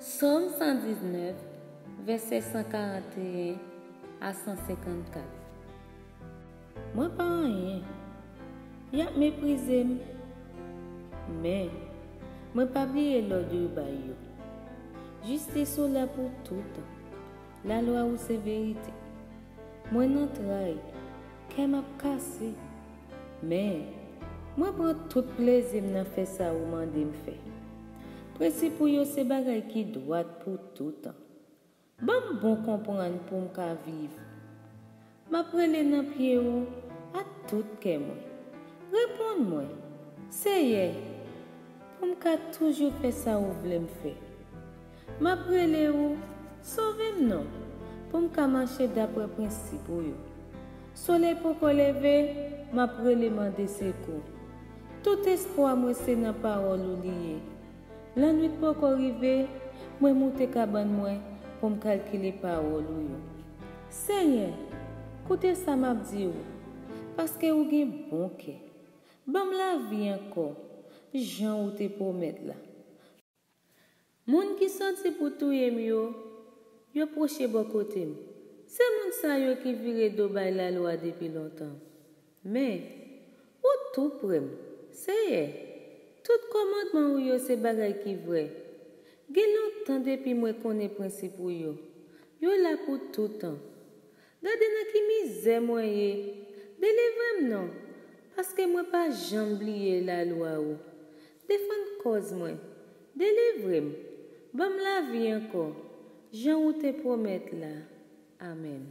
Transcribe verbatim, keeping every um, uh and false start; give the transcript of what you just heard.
Sòm san diznèf, vèsè san karanteyen a san senkannkat. Mwen pa anyen. Y ap meprize m. Men, mwen pa bliye lòd ou bay yo. Jistis ou la pou toutan. Lalwa ou se verite. Mwen nan tray. Kè m ap kase. Men, mwen pran tout plezi m nan fè sa ou mande m fè. Prensip ou yo se bagay ki dwat pou toutan. Ban m bon konprann pou m ka viv. M ap rele nan pye ou ak tout kè mwen. Reponn mwen, Seyè, pou m ka toujou fè sa ou vle m fè. M ap rele ou, sove m non, pou m ka mache dapre prensip ou yo. Solèy poko leve, m ap rele mande sekou. Tout espwa mwen se nan pawòl ou li ye. Lannwit poko rive, mwen moute kabann mwen pou m kalkile pawòl ou yo. Senyè, koute sa m ap di ou, paske ou gen bon kè. Ban m lavi ankò, jan ou te pwomèt la. Moun ki soti pou touye m yo, yo pwoche bò kote m. Se moun sa yo ki vire do bay lalwa depi lontan. Men, ou tou pre m, Seyè. Tout kòmandman ou yo se bagay ki vrè. Gen lontan depi mwen konnen prensip ou yo. Yo la pou toutan. Gade nan ki mizè mwen ye. Delivre m non, paske mwen pa janm bliye lalwa ou. Defann kòz mwen. Delivre m. Ban m lavi ankò, jan ou te pwomèt la. Amèn.